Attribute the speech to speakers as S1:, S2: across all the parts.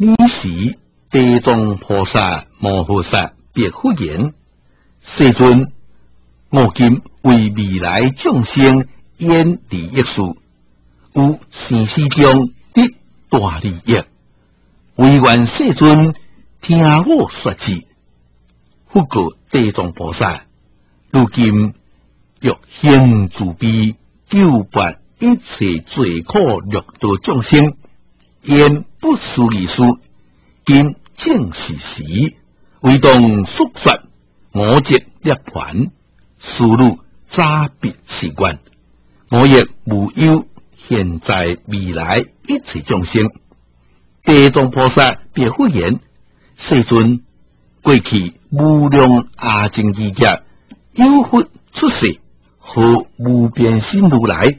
S1: 爾時，地藏菩薩摩訶薩白佛言：世尊，我今為未來眾生演利益事，於生死中得大利益。唯願世尊聽我說之。佛告地藏菩薩：汝今欲興慈悲，救拔一切罪苦六道眾生，言不思議事，今正是時，唯當速說，我即涅槃，師汝早必誓願。我亦無憂現在未來一切眾生。地藏菩薩白佛言：世尊，過去無量阿僧祇劫，有佛出世，號無邊身如來，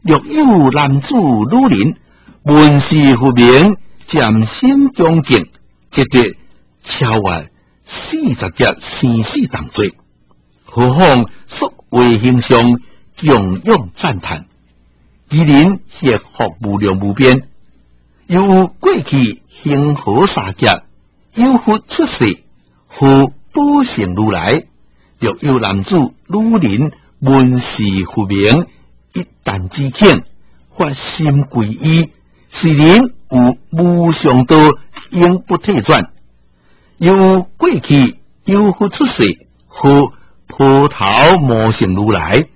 S1: 若有男子女人，聞是佛名，漸生恭敬，即得超越40劫生死重罪。何況說話形象，敬仰讚歎，彼人獲福無量無邊。又有過去恆河沙劫，有佛出世，號寶成如來，若有男子女人聞是佛名，一彈指頃，發心歸依，是人有無上道，永不退轉。又有過去有佛出世，號波頭摩成如來，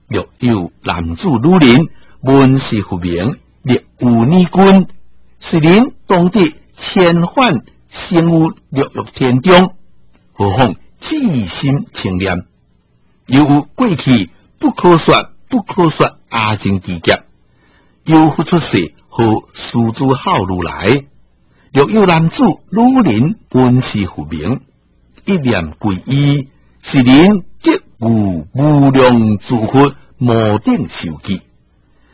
S1: 若有男子女人聞是佛名，力有念均，是人當得千返生於六欲天中，何況至心稱念。又有過去不可說不可說阿僧祇劫，有佛出世，號獅子吼如來，若有男子女人聞是佛名，一念歸依，是人得遇無量諸佛摩頂授記。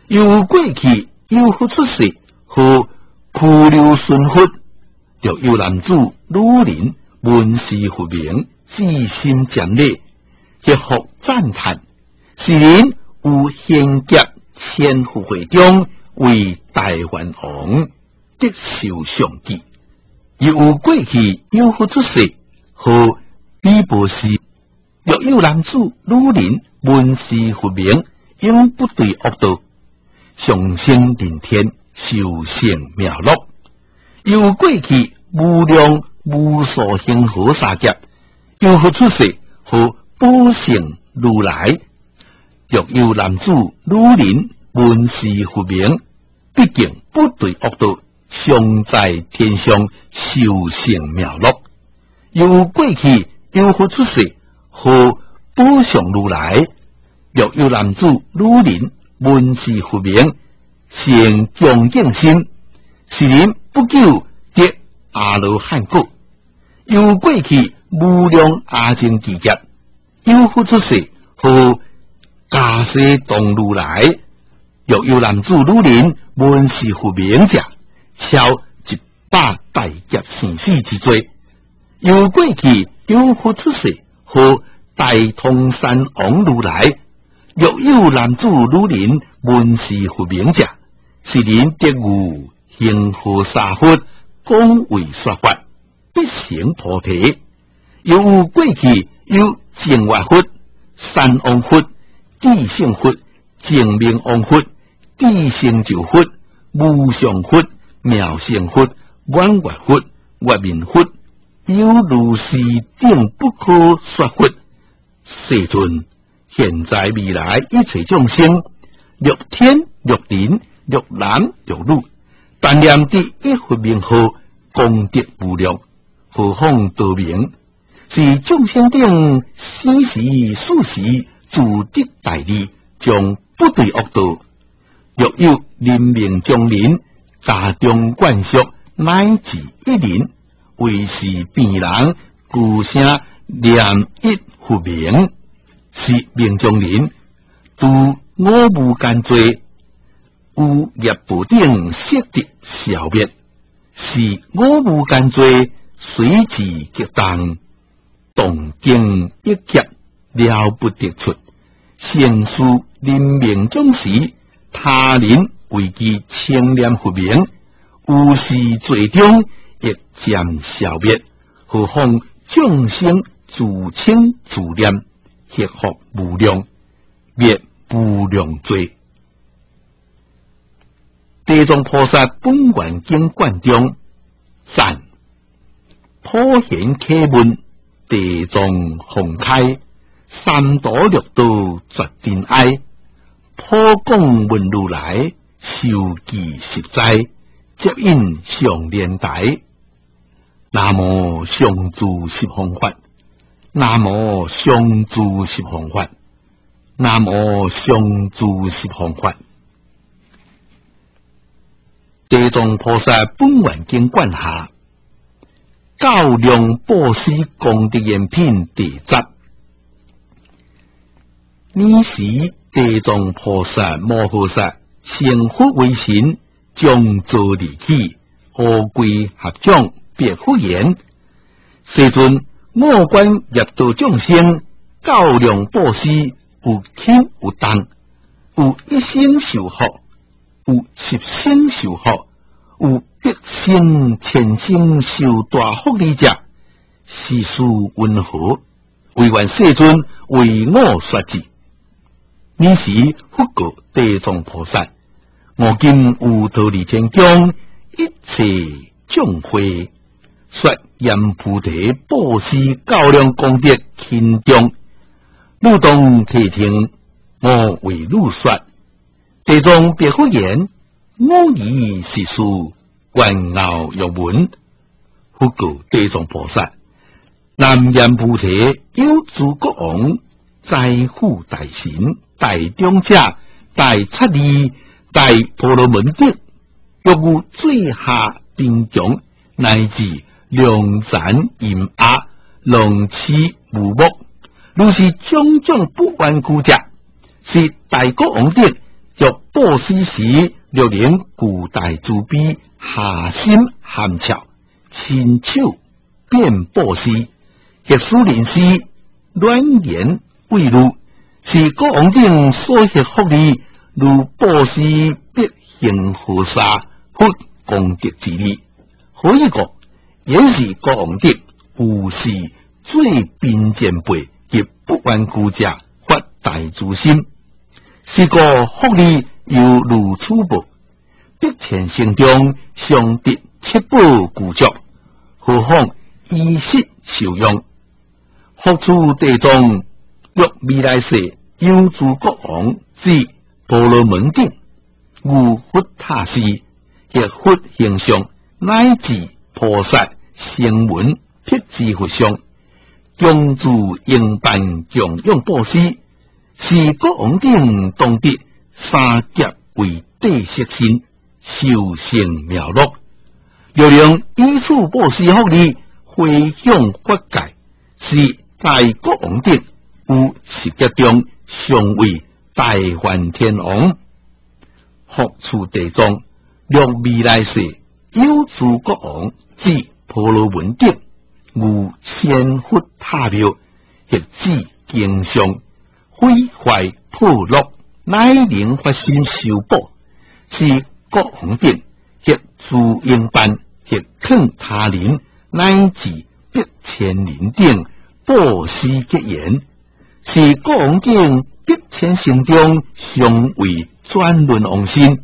S1: 又有過去有佛出世，號拘留孫佛，若有男子女人聞是佛名，至心瞻禮，獲福讚歎，是人於賢劫千佛會中為大梵王，得受上記。又有過去有佛出世，號比波斯，若有男子女人聞是佛名，永不墜惡道，上升人天，受勝妙樂。又有過去無量無數恆河沙劫，有佛出世，號寶成如來，若有男子女人聞是佛名，畢竟不墜惡道，常在天上受勝妙樂。又有過去有佛出世，號寶相如來，若有男子女人聞是佛名，生恭敬心，是人不久得阿羅漢果。又過去無量阿僧祇劫，有佛出世，號迦西動如來，若有男子女人聞是佛名者，超100大劫生死之罪。又過去有佛出世，號大通山王如來，若有男子女人聞是佛名者，是人得遇恆河沙佛廣為說法，必成菩提。又有過去有淨月佛、三王佛、至勝佛、淨明王佛、至成就佛、無上佛、妙勝佛、滿月佛、月面佛，有如是等不可說佛。世尊，現在未來一切眾生，欲天欲人欲男欲女，但念得一佛名號，功德無量，何況多名？是眾生等生時死時自得大利，將不墜惡道。若有臨命終人，家中眷屬乃至一人，為是病人，高聲念一佛名，是命終人，除五無間罪，有業報等悉得消滅，是五無間罪隨自激動，動經一劫了不得出。成事臨命終時，他人為其稱念佛名，有時罪中亦漸消滅，何況眾生自稱自念，獲福無量，滅無量罪。地藏菩薩本願經卷中讚普賢啟問，地藏宏開，三途六道絕塵埃，普廣問如來，受記十災，接引上蓮台。南無上智十方佛，南無上智十方佛，南無上智十方佛。地藏菩薩本願經卷下，較量布施功德言品第十。爾時地藏菩薩摩訶薩成佛威神，將座而起，阿跪合掌，白佛言：世尊，我觀業道眾生，較量布施，有輕有重，有一生受福，有十生受福，有百生千生受大福利者，是事云何？惟願世尊為我說之。爾時佛告地藏菩薩：我今於忉利天宮一切眾會，說閻浮提布施較量功德輕重，汝當諦聽，我為汝說。地藏白佛言：我已是事，願樂欲聞。佛告地藏菩薩：南閻浮提有諸國王、宰輔大臣、大長者、大剎利、大婆羅門等，若有最下貧窮，乃至良殘淫鴨、狼痴無目，如是種種不願具者，是大國王等，欲布施時，若能具大慈悲，下心含笑，親手遍布施，或使令施，軟言慰諭，是國王等所獲福利，如布施百恆河沙佛功德之利。何以故？也是國王等有是最貧賤輩及不願具者，發大慈心。是故福利猶如此報，百千生中常得七寶具足，何況衣食受用？復次地藏，欲未來世有諸國王及婆羅門等，遇佛塔寺，或佛形像，乃至菩薩聲聞辟支佛像，恭自應辦供養布施。是國王等當得三劫為帝釋身，受勝妙樂。若能以此布施福利，回向法界，是大國王等於十劫中常為大梵天王。復次地藏，若未來世有諸國王及婆羅門等，遇仙佛塔廟，或至經像，毀壞破落，乃能發心修補，是國王等或自營辦，或勸他人，乃至百千人等布施結緣，是國王等百千生中常為轉輪王身。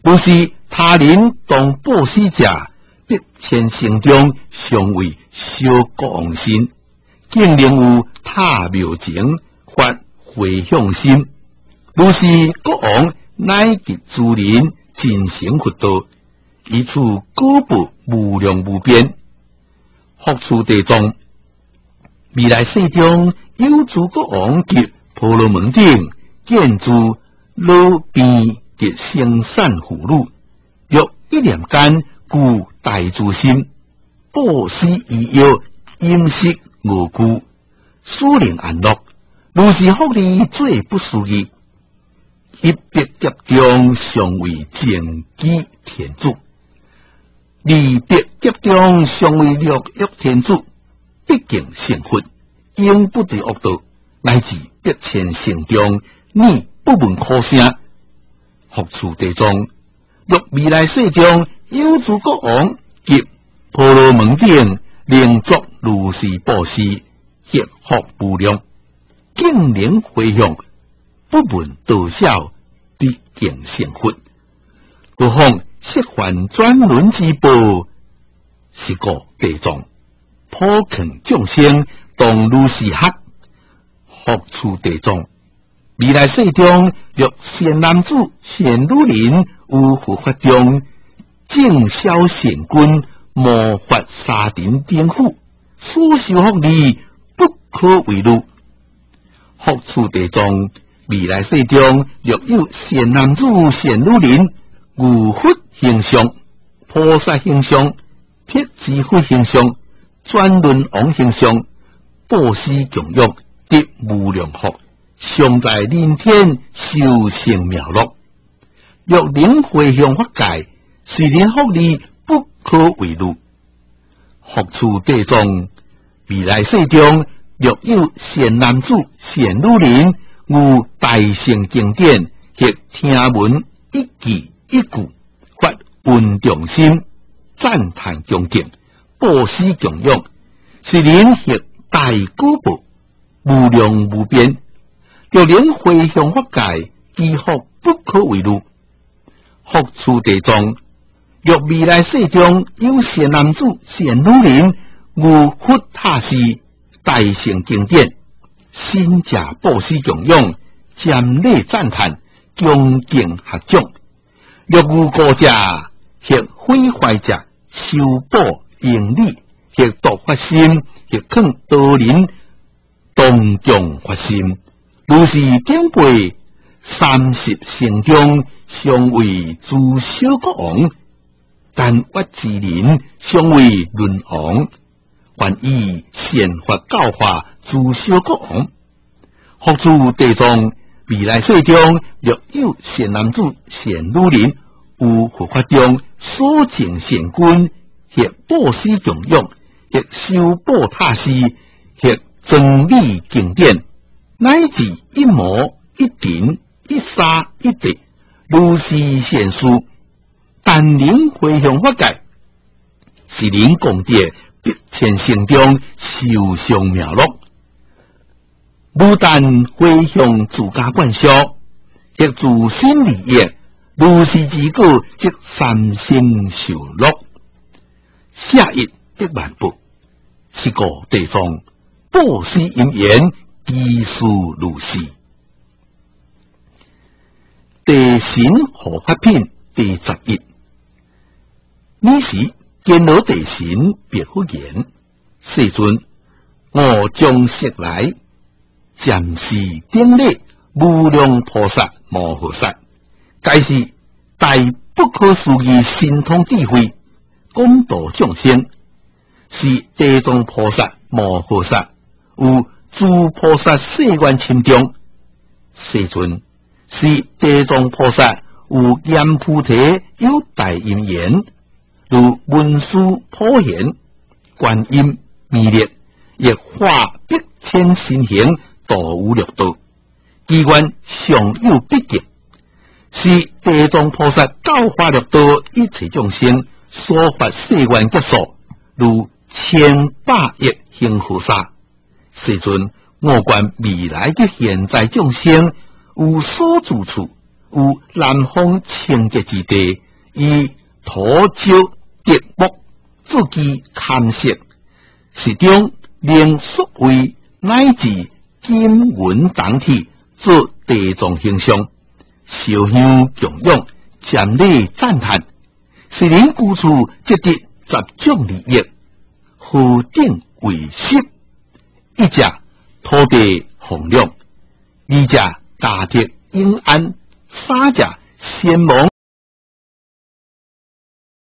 S1: 如是他人當布施者，百千生中常為小國王身，竟能有塔廟前發回向心。如是國王乃至諸人盡成佛道，以此果報無量無邊。復次地藏，未來世中有諸國王及婆羅門等，見諸老病及生散婦女，欲一念間具大慈心，布施醫藥，飲食臥具，使令安樂。如是福利最不思議，一百劫中常為淨居天主，二百劫中常為樂欲天主，畢竟成佛，永不墮惡道，乃至百千生中，耳不聞苦聲。復次地藏，欲未來世中有諸國王及婆羅門等，能作如是布施，得福無量，敬禮迴向，不問多少，必定成佛。何況釋梵轉輪之寶，是故地藏普勸眾生，當如是學。復次地藏，未來世中，若善男子、善女人，於佛法中證小善根，末發沙塵頂苦，所受福利不可為慮。復次地藏，未來世中，若有善男子、善女人，遇佛形象、菩薩形象、辟支佛形象、轉輪王形象，布施供養，得無量福，常在人天受勝妙樂。若能迴向法界，是人福利不可為慮。復次地藏，未來世中，若有善男子、善女人，遇大乘經典，或聽聞一字一句，發殷重心，讚歎恭敬，布施供養，是人獲大果報，無量無邊。若能迴向法界，其福不可為慮。復次地藏，若未來世中有善男子、善女人，遇佛塔寺大乘經典，信者布施供養，瞻禮讚歎，恭敬合掌。若遇過者，或毀壞者，修補營禮，或墮發心，或勸多人同眾發心，如是等輩三十城中，常為諸小國王；單越之人，常為輪王。凡以善法教化諸小國王。復次地藏，未來世中，若有善男子、善女人，於佛法中所證善根，或布施供養，或修補塔寺，或整理經典，乃至一毛一塵一沙一地，如是善事，但能迴向法界，是人功德百千城中受上妙樂。不但迴向自家眷屬，或自身利益，如是之果，則三生受樂。捨一得萬報，是故地藏布施因緣，其事如是。地神護法品第11。爾時犍陀羅地神白佛言：世尊，我將昔來瞻視頂禮無量菩薩摩訶薩，皆是大不可思議神通智慧，廣度眾生，是地藏菩薩摩訶薩有諸菩薩誓願深重。世尊，是地藏菩薩有閻浮提有大因緣，如文殊、普賢、觀音、彌勒，亦化百千身形度於六道，其願常有畢竟，是地藏菩薩教化六道一切眾生所發誓願劫數，如千百億恆河沙。世尊，我觀未來及現在眾生有所住處，有南方清潔之地，以土石竹木做其崁飾，是中能塑為乃至金銀銅鐵做地藏形象，燒香供養，瞻禮讚歎，是人居處則得十種利益，何等為實？一者土地豐沃，二者家宅永安，三者先亡。